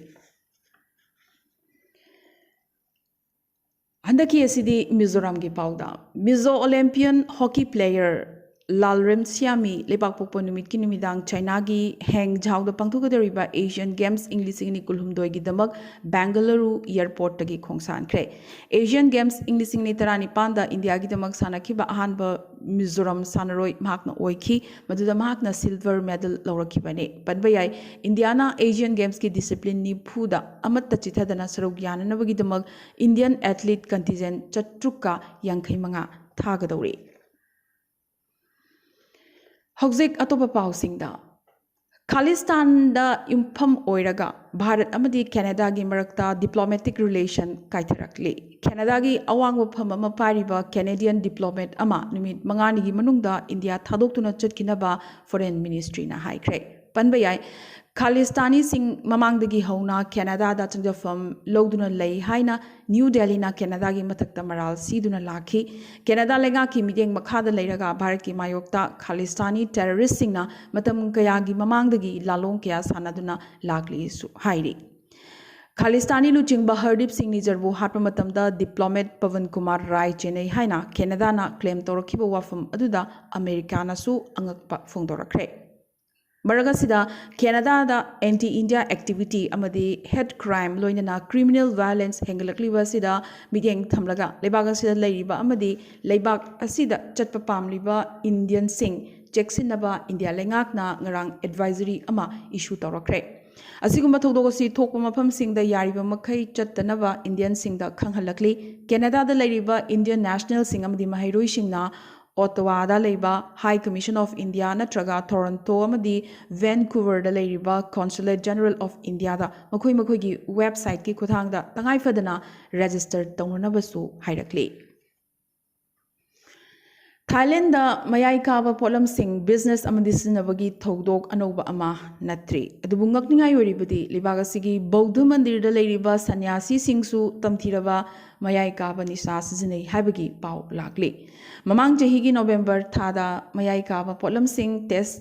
ꯍꯟꯗꯛꯀꯤ ꯑꯁꯤꯗꯤ ꯃꯤꯖꯣꯔꯥꯝꯒꯤ ꯄꯥꯎꯗ꯫ ꯃꯤꯖꯣ ꯑꯣꯂꯦꯝꯄꯤꯌꯟ ꯍꯣꯀꯤ ꯄ꯭ꯂꯦꯌꯔ ꯂꯥꯜꯔꯦꯝꯁꯤꯌꯥꯃꯤ ꯂꯩꯕꯥꯛꯄꯣꯛꯄ ꯅꯨꯃꯤꯠꯀꯤ ꯅꯨꯃꯤꯗꯥꯡ ꯆꯥꯏꯅꯥꯒꯤ ꯍꯦꯡ ꯖꯥꯎꯗ ꯄꯥꯡꯊꯣꯛꯀꯗꯧꯔꯤꯕ ꯑꯦꯁꯤꯌꯥꯟ ꯒꯦꯝꯁ ꯏꯪ ꯂꯤꯁꯤꯡ ꯑꯅꯤ ꯀꯨꯟꯍꯨꯝꯗꯣꯏꯒꯤꯗꯃꯛ ꯕꯦꯡꯒꯂꯨꯔꯨ ꯑꯦꯌꯔꯄꯣꯔꯠꯇꯒꯤ ꯈꯣꯡꯁꯥꯟꯈ꯭ꯔꯦ꯫ ꯑꯦꯁꯤꯌꯥꯟ ꯒꯦꯝꯁ ꯏꯪ ꯂꯤꯁꯤꯡ ꯑꯅꯤ ꯇꯔꯥꯅꯤꯄꯥꯟꯗ ꯏꯟꯗꯤꯌꯥꯒꯤꯗꯃꯛ ꯁꯥꯟꯅꯈꯤꯕ ꯑꯍꯥꯟꯕ ꯃꯤꯖꯣꯔꯥꯝ ꯁꯥꯟꯅꯔꯣꯏ ꯃꯍꯥꯛꯅ ꯑꯣꯏꯈꯤ꯫ ꯃꯗꯨꯗ ꯃꯍꯥꯛꯅ ꯁꯤꯜꯚꯔ ꯃꯦꯗꯜ ꯂꯧꯔꯛꯈꯤꯕꯅꯤ꯫ ꯄꯟꯕ ꯌꯥꯏ, ꯏꯟꯗꯤꯌꯥꯅ ꯑꯦꯁꯤꯌꯥꯟ ꯒꯦꯝꯁꯀꯤ ꯗꯤꯁꯤꯄ꯭ꯂꯤꯟ ꯅꯤꯐꯨꯗ ꯑꯃꯠꯇ ꯆꯤꯊꯗꯅ ꯁꯔꯨꯛ ꯌꯥꯅꯅꯕꯒꯤꯗꯃꯛ ꯏꯟꯗꯤꯌꯟ ꯑꯦꯊꯂꯤꯠ ꯀꯟꯇꯤꯟꯖꯦꯟ ꯆꯥꯇ꯭ꯔꯨꯛꯀ ꯌꯥꯡꯈꯩ ꯃꯉꯥ ꯊꯥꯒꯗꯧꯔꯤ꯫ ꯍꯧꯖꯤꯛ ꯑꯇꯣꯞꯄ ꯄꯥꯎꯁꯤꯡꯗ꯫ ꯈꯥꯂꯤꯁꯇꯥꯟꯗ ꯌꯨꯝꯐꯝ ꯑꯣꯏꯔꯒ ꯚꯥꯔꯠ ꯑꯃꯗꯤ ꯀꯦꯅꯦꯗꯥꯒꯤ ꯃꯔꯛꯇ ꯗꯤꯄ꯭ꯂꯣꯃꯦꯇꯤꯛ ꯔꯤꯂꯦꯁꯟ ꯀꯥꯏꯊꯔꯛꯂꯤ꯫ ꯀꯦꯅꯦꯗꯥꯒꯤ ꯑꯋꯥꯡꯕ ꯐꯝ ꯑꯃ ꯄꯥꯏꯔꯤꯕ ꯀꯦꯅꯦꯗꯤꯌꯟ ꯗꯤꯄ꯭ꯂꯣꯃꯦꯠ ꯑꯃ ꯅꯨꯃꯤꯠ ꯃꯉꯥꯅꯤꯒꯤ ꯃꯅꯨꯡꯗ ꯏꯟꯗꯤꯌꯥ ꯊꯥꯗꯣꯛꯇꯨꯅ ꯆꯠꯈꯤꯅꯕ ꯐꯣꯔꯦꯟ ꯃꯤꯅꯤꯁꯇ꯭ꯔꯤꯅ ꯍꯥꯏꯈ꯭ꯔꯦ꯫ ꯄꯟꯕ ꯌꯥꯏ, ꯈꯥꯂꯤꯁꯇꯥꯅꯤꯁꯤꯡ ꯃꯃꯥꯡꯗꯒꯤ ꯍꯧꯅ ꯀꯦꯅꯦꯗꯥꯗ ꯆꯪꯖꯐꯝ ꯂꯧꯗꯨꯅ ꯂꯩ ꯍꯥꯏꯅ ꯅ꯭ꯌꯨ ꯗꯦꯜꯂꯤꯅ ꯀꯦꯅꯦꯗꯥꯒꯤ ꯃꯊꯛꯇ ꯃꯔꯥꯜ ꯁꯤꯗꯨꯅ ꯂꯥꯛꯈꯤ꯫ ꯀꯦꯅꯦꯗꯥ ꯂꯩꯉꯥꯛꯀꯤ ꯃꯤꯠꯌꯦꯡ ꯃꯈꯥꯗ ꯂꯩꯔꯒ ꯚꯥꯔꯠꯀꯤ ꯃꯥꯌꯣꯛꯇ ꯈꯥꯂꯤꯁꯇꯥꯅꯤ ꯇꯦꯔꯣꯔꯤꯁꯁꯤꯡꯅ ꯃꯇꯝ ꯀꯌꯥꯒꯤ ꯃꯃꯥꯡꯗꯒꯤ ꯂꯥꯂꯣꯡ ꯀꯌꯥ ꯁꯥꯟꯅꯗꯨꯅ ꯂꯥꯛꯂꯤꯁꯨ ꯍꯥꯏꯔꯤ꯫ ꯈꯥꯂꯤꯁꯇꯥꯅꯤ ꯂꯨꯆꯤꯡꯕ ꯍꯔꯗꯤꯞ ꯁꯤꯡ ꯅꯤꯖꯔꯕꯨ ꯍꯥꯠꯄ ꯃꯇꯝꯗ diplomat ꯄꯋꯟ ꯀꯨꯃꯥꯔ ꯔꯥꯏ ꯆꯦꯟꯅꯩ ꯍꯥꯏꯅ ꯀꯦꯅꯗꯥꯅ claim ꯇꯧꯔꯛꯈꯤꯕ ꯋꯥꯐꯝ ꯑꯗꯨꯗ ꯑꯃꯦꯔꯤꯀꯥꯅꯁꯨ ꯑꯉꯛꯄ ꯐꯣꯡꯗꯣꯔꯛꯈ꯭ꯔꯦ꯫ ꯃꯔꯛ ꯑꯁꯤꯗ ꯀꯦꯅꯗꯥꯗ anti India activity ꯑꯃꯗꯤ hate crime ꯂꯣꯏꯅꯅ criminal violence ꯍꯦꯟꯒꯠꯂꯛꯂꯤꯕ ꯑꯁꯤꯗ ꯃꯤꯠꯌꯦꯡ ꯊꯝꯂꯒ ꯂꯩꯕꯥꯛ ꯑꯁꯤꯗ ꯂꯩꯔꯤꯕ ꯑꯃꯗꯤ ꯂꯩꯕꯥꯛ ꯑꯁꯤꯗ ꯆꯠꯄ ꯄꯥꯝꯂꯤꯕ Indianꯁꯤꯡ ꯆꯦꯛꯁꯤꯟꯅꯕ ꯏꯟꯗꯤꯌꯥ ꯂꯩꯉꯥꯛꯅ ꯉꯔꯥꯡ advisory ꯑꯃ issue ꯇꯧꯔꯛꯈ꯭ꯔꯦ꯫ ꯑꯁꯤꯒꯨꯝꯕ ꯊꯧꯗꯣꯛ ꯑꯁꯤ ꯊꯣꯛꯄ ꯃꯐꯝꯁꯤꯡꯗ ꯌꯥꯔꯤꯕ ꯃꯈꯩ ꯆꯠꯇꯅꯕ Indianꯁꯤꯡꯗ ꯈꯪꯍꯜꯂꯛꯂꯤ꯫ ꯀꯦꯅꯗꯥꯗ ꯂꯩꯔꯤꯕ Indian nationalꯁꯤꯡ ꯑꯃꯗꯤ ꯃꯍꯩꯔꯣꯏꯁꯤꯡꯅ Ottawaꯗ ꯂꯩꯕ High Commission of India ꯅꯠꯇ꯭ꯔꯒ Toronto ꯑꯃꯗꯤ Vancouverꯗ ꯂꯩꯔꯤꯕ Consulate General of Indiaꯗ ꯃꯈꯣꯏ ꯃꯈꯣꯏꯒꯤ websiteꯀꯤ ꯈꯨꯠꯊꯥꯡꯗ ꯇꯉꯥꯏ ꯐꯗꯅ register ꯇꯧꯅꯅꯕꯁꯨ ꯍꯥꯏꯔꯛꯂꯤ꯫ ꯊꯥꯏꯂꯦꯟꯗ ꯃꯌꯥꯏ ꯀꯥꯕ ꯄꯣꯠꯂꯝꯁꯤꯡ business ꯑꯃꯗꯤ ꯁꯤꯖꯤꯟꯅꯕꯒꯤ ꯊꯧꯗꯣꯛ ꯑꯅꯧꯕ ꯑꯃ ꯅꯠꯇ꯭ꯔꯤ꯫ ꯑꯗꯨꯕꯨ ꯉꯛꯅꯤꯡꯉꯥꯏ ꯑꯣꯏꯔꯤꯕꯗꯤ ꯂꯩꯕꯥꯛ ꯑꯁꯤꯒꯤ ꯕꯧꯗꯙ ꯃꯟꯗꯤꯔꯗ ꯂꯩꯔꯤꯕ ꯁꯟꯌꯥꯁꯤꯁꯤꯡꯁꯨ ꯇꯝꯊꯤꯔꯕ ꯃꯌꯥꯏ ꯀꯥꯕ ꯅꯤꯁꯥ ꯁꯤꯖꯤꯟꯅꯩ ꯍꯥꯏꯕꯒꯤ ꯄꯥꯎ ꯂꯥꯛꯂꯤ꯫ ꯃꯃꯥꯡ ꯆꯍꯤꯒꯤ November ꯊꯥꯗ ꯃꯌꯥꯏ ꯀꯥꯕ ꯄꯣꯠꯂꯝꯁꯤꯡ test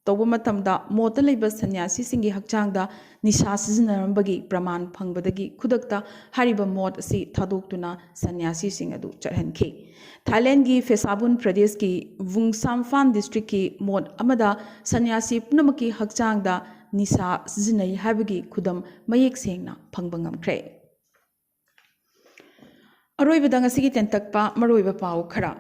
ꯇꯧꯕ ꯃꯇꯝꯗ ꯃꯣꯠꯇ ꯂꯩꯕ ꯁꯟꯌꯥꯁꯤꯁꯤꯡꯒꯤ ꯍꯛꯆꯥꯡꯗ ꯅꯤꯁꯥ ꯁꯤꯖꯤꯟꯅꯔꯝꯕꯒꯤ ꯄ꯭ꯔꯃꯥꯟ ꯐꯪꯕꯗꯒꯤ ꯈꯨꯗꯛꯇ ꯍꯥꯏꯔꯤꯕ ꯃꯣꯠ ꯑꯁꯤ ꯊꯥꯗꯣꯛꯇꯨꯅ ꯁꯟꯌꯥꯁꯤꯁꯤꯡ ꯑꯗꯨ ꯆꯠꯍꯟꯈꯤ꯫ ꯊꯥꯏꯂꯦꯟꯒꯤ ꯐꯦꯁꯥꯕꯨꯟ ꯄ꯭ꯔꯗꯦꯁꯀꯤ ꯋꯨꯡꯁꯥꯝꯐꯥꯟ districtꯀꯤ ꯃꯣꯠ ꯑꯃꯗ ꯁꯟꯌꯥꯁꯤ ꯄꯨꯝꯅꯃꯛꯀꯤ ꯍꯛꯆꯥꯡꯗ ꯅꯤꯁꯥ ꯁꯤꯖꯤꯟꯅꯩ ꯍꯥꯏꯕꯒꯤ ꯈꯨꯗꯝ ꯃꯌꯦꯛ ꯁꯦꯡꯅ ꯐꯪꯕ ꯉꯝꯈ꯭ꯔꯦ꯫ ꯑꯔꯣꯏꯕꯗ ꯉꯁꯤꯒꯤ ꯇꯦꯟꯇꯛꯄ ꯃꯔꯨꯑꯣꯏꯕ ꯄꯥꯎ ꯈꯔ꯫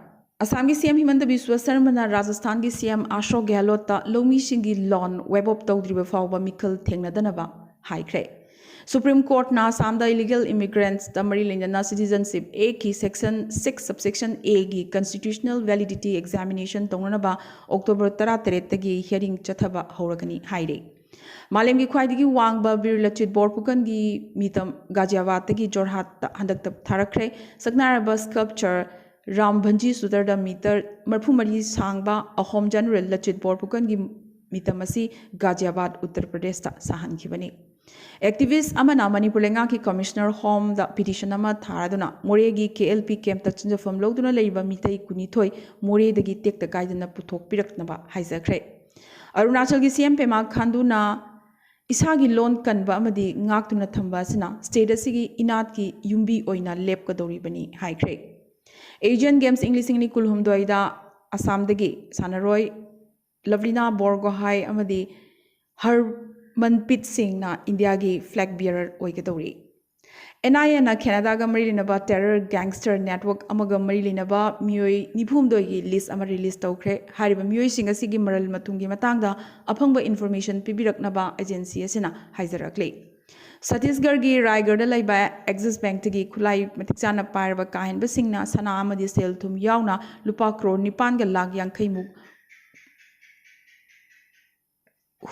ꯑꯁꯥꯝꯒꯤ CM ꯍꯤꯃꯟꯇ ꯕꯤꯁ꯭ꯋ ꯁꯔꯃꯅ ꯔꯥꯖꯁꯊꯥꯟꯒꯤ CM ꯑꯁꯣꯛ ꯒꯦꯍꯂꯣꯠꯇ ꯂꯧꯃꯤꯁꯤꯡꯒꯤ loan waive off ꯇꯧꯗ꯭ꯔꯤꯕ ꯐꯥꯎꯕ ꯃꯤꯈꯜ ꯊꯦꯡꯅꯗꯅꯕ ꯍꯥꯏꯈ꯭ꯔꯦ꯫ Supreme Courtꯅ ꯑꯁꯥꯝꯗ illegal immigrants ꯇ ꯃꯔꯤ ꯂꯩꯅꯅ Citizenship Actꯀꯤ Section six subsection Aꯒꯤ constitutional validity examination ꯇꯧꯅꯅꯕ October ꯇꯔꯥꯇꯔꯦꯠꯇꯒꯤ hearing ꯆꯠꯊꯕ ꯍꯧꯔꯒꯅꯤ ꯍꯥꯏꯔꯦ꯫ ꯃꯥꯂꯦꯝꯒꯤ ꯈ꯭ꯋꯥꯏꯗꯒꯤ ꯋꯥꯡꯕ ꯕꯤꯔ ꯂꯆꯤꯠ ꯕꯣꯔꯐꯨꯀꯟꯒꯤ ꯃꯤꯇꯝ ꯒꯥꯖꯤꯌꯥꯕꯥꯗꯇꯒꯤ ꯖꯣꯔꯍꯥꯠꯇ ꯍꯟꯗꯛꯇ ꯊꯥꯔꯛꯈ꯭ꯔꯦ꯫ ꯁꯛꯅꯥꯏꯔꯕ sculpture ꯔꯥꯝ ꯚꯟꯖꯤ ꯁꯨꯗꯔꯗ meter ꯃꯔꯤꯐꯨ ꯃꯔꯤ ꯁꯥꯡꯕ ꯑꯍꯣꯝ General ꯂꯆꯤꯠ ꯕꯣꯔꯐꯨꯀꯟꯒꯤ ꯃꯤꯇꯝ ꯑꯁꯤ ꯒꯥꯖꯤꯌꯥꯕꯥꯗ, ꯎꯠꯇꯔ ꯄ꯭ꯔꯗꯦꯁꯇ ꯁꯥꯍꯟꯈꯤꯕꯅꯤ꯫ Activist ꯑꯃꯅ ꯃꯅꯤꯄꯨꯔ ꯂꯩꯉꯥꯛꯀꯤ Commissioner Homeꯗ petition ꯑꯃ ꯊꯥꯔꯗꯨꯅ ꯃꯣꯔꯦꯒꯤ KLP campꯇ ꯆꯤꯟꯖꯐꯝ ꯂꯧꯗꯨꯅ ꯂꯩꯔꯤꯕ ꯃꯤꯇꯩ ꯀꯨꯟꯅꯤꯊꯣꯏ ꯃꯣꯔꯦꯗꯒꯤ ꯇꯦꯛꯇ ꯀꯥꯏꯗꯅ ꯄꯨꯊꯣꯛꯄꯤꯔꯛꯅꯕ ꯍꯥꯏꯖꯈ꯭ꯔꯦ꯫ ꯑꯔꯨꯅꯥꯆꯜꯒꯤ CM ꯄꯦꯃꯥ ꯈꯥꯟꯗꯨꯅ ꯏꯁꯥꯒꯤ ꯂꯣꯟ ꯀꯟꯕ ꯑꯃꯗꯤ ꯉꯥꯛꯇꯨꯅ ꯊꯝꯕ ꯑꯁꯤꯅ state ꯑꯁꯤꯒꯤ ꯏꯅꯥꯠꯀꯤ ꯌꯨꯝꯕꯤ ꯑꯣꯏꯅ ꯂꯦꯞꯀꯗꯧꯔꯤꯕꯅꯤ ꯍꯥꯏꯈ꯭ꯔꯦ꯫ Asian Games ꯏꯪ ꯂꯤꯁꯤꯡ ꯑꯅꯤ ꯀꯨꯟꯍꯨꯝꯗꯣꯏꯗ ꯑꯁꯥꯝꯗꯒꯤ ꯁꯥꯟꯅꯔꯣꯏ ꯂꯚꯂꯤꯅꯥ ꯕꯣꯔꯒꯣꯍꯥꯏ ꯑꯃꯗꯤ ꯍꯔꯃꯟꯄꯤꯠ ꯁꯤꯡꯅ ꯏꯟꯗꯤꯌꯥꯒꯤ flag bearer ꯑꯣꯏꯒꯗꯧꯔꯤ꯫ NIAꯅ ꯀꯦꯅꯥꯗꯥꯒ ꯃꯔꯤ ꯂꯩꯅꯕ terror gangster network ꯑꯃꯒ ꯃꯔꯤ ꯂꯩꯅꯕ ꯃꯤꯑꯣꯏ ꯅꯤꯐꯨꯍꯨꯝꯗꯣꯏꯒꯤ list ꯑꯃ release ꯇꯧꯈ꯭ꯔꯦ꯫ ꯍꯥꯏꯔꯤꯕ ꯃꯤꯑꯣꯏꯁꯤꯡ ꯑꯁꯤꯒꯤ ꯃꯔꯜ ꯃꯊꯨꯝꯒꯤ ꯃꯇꯥꯡꯗ ꯑꯐꯪꯕ information ꯄꯤꯕꯤꯔꯛꯅꯕ agency ꯑꯁꯤꯅ ꯍꯥꯏꯖꯔꯛꯂꯤ꯫ ꯁꯠꯇꯤꯁꯒꯔꯒꯤ ꯔꯥꯏꯒꯔꯗ ꯂꯩꯕ Axis Bankꯇꯒꯤ ꯈꯨꯠꯂꯥꯏ ꯃꯇꯤꯛ ꯆꯥꯅ ꯄꯥꯏꯔꯕ ꯀꯥꯍꯦꯟꯕꯁꯤꯡꯅ ꯁꯅꯥ ꯑꯃꯗꯤ ꯁꯦꯜ ꯊꯨꯝ ꯌꯥꯎꯅ ꯂꯨꯄꯥ ꯀ꯭ꯔꯣꯔ ꯅꯤꯄꯥꯟꯒ ꯂꯥꯈ ꯌꯥꯡꯈꯩꯃꯨꯛ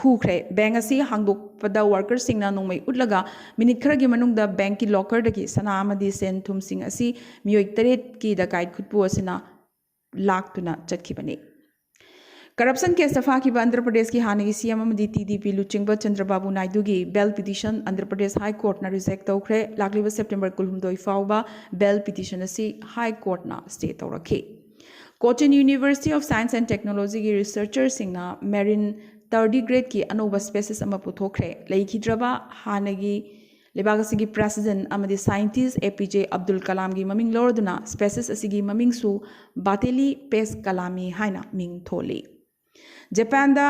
ꯍꯨꯈ꯭ꯔꯦ꯫ Bank ꯑꯁꯤ ꯍꯥꯡꯗꯣꯛꯄꯗ workerꯁꯤꯡꯅ ꯅꯣꯡꯃꯩ ꯎꯠꯂꯒ minute ꯈꯔꯒꯤ ꯃꯅꯨꯡꯗ bankꯀꯤ lockerꯗꯒꯤ ꯁꯅꯥ ꯑꯃꯗꯤ ꯁꯦꯟ ꯊꯨꯝꯁꯤꯡ ꯑꯁꯤ ꯃꯤꯑꯣꯏ ꯇꯔꯦꯠꯀꯤ ꯗꯀꯥꯏꯠ ꯈꯨꯠꯄꯨ ꯑꯁꯤꯅ ꯂꯥꯛꯇꯨꯅ ꯆꯠꯈꯤꯕꯅꯤ꯫ Corruption caseꯇ ꯐꯥꯈꯤꯕ ꯑꯟꯙ꯭ꯔ ꯄ꯭ꯔꯗꯦꯁꯀꯤ ꯍꯥꯟꯅꯒꯤ CM ꯑꯃꯗꯤ TDP ꯂꯨꯆꯤꯡꯕ ꯆꯟꯗ꯭ꯔꯕꯥꯕꯨ ꯅꯥꯏꯗꯨꯒꯤ bail petition Andhra Pradesh High Courtꯅ reject ꯇꯧꯈ꯭ꯔꯦ꯫ ꯂꯥꯛꯂꯤꯕ September ꯀꯨꯟꯍꯨꯝꯗꯣꯏ ꯐꯥꯎꯕ bail petition ꯑꯁꯤ High Courtꯅ stay ꯇꯧꯔꯛꯈꯤ꯫ Cochin University of Science and Technologyꯒꯤ researcherꯁꯤꯡꯅ marine tardigradeꯀꯤ ꯑꯅꯧꯕ species ꯑꯃ ꯄꯨꯊꯣꯛꯈ꯭ꯔꯦ꯫ ꯂꯩꯈꯤꯗ꯭ꯔꯕ ꯍꯥꯟꯅꯒꯤ ꯂꯩꯕꯥꯛ ꯑꯁꯤꯒꯤ president ꯑꯃꯗꯤ scientist APJ ꯑꯕꯗꯨꯜ ꯀꯂꯥꯝꯒꯤ ꯃꯃꯤꯡ ꯂꯧꯔꯗꯨꯅ species ꯑꯁꯤꯒꯤ ꯃꯃꯤꯡꯁꯨ Battelipes kalami ꯍꯥꯏꯅ ꯃꯤꯡ ꯊꯣꯜꯂꯤ꯫ ꯖꯄꯥꯟꯗ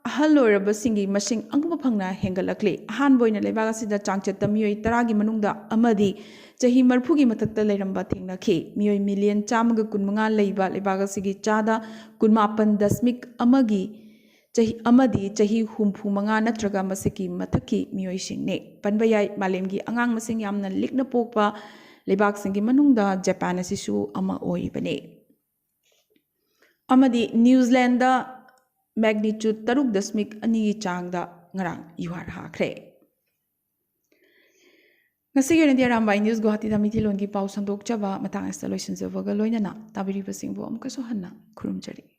ꯑꯍꯜ ꯑꯣꯏꯔꯕꯁꯤꯡꯒꯤ ꯃꯁꯤꯡ ꯑꯉꯛꯄ ꯐꯪꯅ ꯍꯦꯟꯒꯠꯂꯛꯂꯤ꯫ ꯑꯍꯥꯟꯕ ꯑꯣꯏꯅ ꯂꯩꯕꯥꯛ ꯑꯁꯤꯗ ꯆꯥꯡꯆꯠꯇ ꯃꯤꯑꯣꯏ ꯇꯔꯥꯒꯤ ꯃꯅꯨꯡꯗ ꯑꯃꯗꯤ ꯆꯍꯤ ꯃꯔꯤꯐꯨꯒꯤ ꯃꯊꯛꯇ ꯂꯩꯔꯝꯕ ꯊꯦꯡꯅꯈꯤ꯫ ꯃꯤꯑꯣꯏ million ꯆꯥꯝꯃꯒ ꯀꯨꯟꯃꯉꯥ ꯂꯩꯕ ꯂꯩꯕꯥꯛ ꯑꯁꯤꯒꯤ ꯆꯥꯗ ꯀꯨꯟꯃꯥꯄꯟ ꯗꯁꯃꯤꯛ ꯑꯃꯒꯤ ꯆꯍꯤ, ꯑꯃꯗꯤ ꯆꯍꯤ ꯍꯨꯝꯐꯨ ꯃꯉꯥ ꯅꯠꯇ꯭ꯔꯒ ꯃꯁꯤꯒꯤ ꯃꯊꯛꯀꯤ ꯃꯤꯑꯣꯏꯁꯤꯡꯅꯤ꯫ ꯄꯟꯕ ꯌꯥꯏ, ꯃꯥꯂꯦꯝꯒꯤ ꯑꯉꯥꯡ ꯃꯁꯤꯡ ꯌꯥꯝꯅ ꯂꯤꯛꯅ ꯄꯣꯛꯄ ꯂꯩꯕꯥꯛꯁꯤꯡꯒꯤ ꯃꯅꯨꯡꯗ ꯖꯄꯥꯟ ꯑꯁꯤꯁꯨ ꯑꯃ ꯑꯣꯏꯔꯤꯕꯅꯤ꯫ ꯑꯃꯗꯤ ꯅ꯭ꯌꯨꯖꯤꯂꯦꯟꯗ magnitude ꯇꯔꯨꯛ ꯗꯁꯃꯤꯛ ꯑꯅꯤꯒꯤ ꯆꯥꯡꯗ ꯉꯔꯥꯡ ꯌꯨꯍꯥꯔ ꯍꯥꯈ꯭ꯔꯦ꯫ ꯉꯁꯤꯒꯤ ꯑꯣꯏꯅꯗꯤ ꯑꯔꯥꯝꯕꯥꯏ ꯅ꯭ꯌꯨꯁ ꯒꯨꯋꯥꯍꯥꯇꯤꯗ ꯃꯤꯇꯩꯂꯣꯟꯒꯤ ꯄꯥꯎ ꯁꯟꯗꯣꯛꯆꯕ ꯃꯇꯥꯡ ꯑꯁꯤꯗ ꯂꯣꯏꯁꯤꯟꯖꯕꯒ ꯂꯣꯏꯅꯅ ꯇꯥꯕꯤꯔꯤꯕꯁꯤꯡꯕꯨ ꯑꯃꯨꯛꯀꯁꯨ ꯍꯟꯅ ꯈꯨꯔꯨꯝꯖꯔꯤ꯫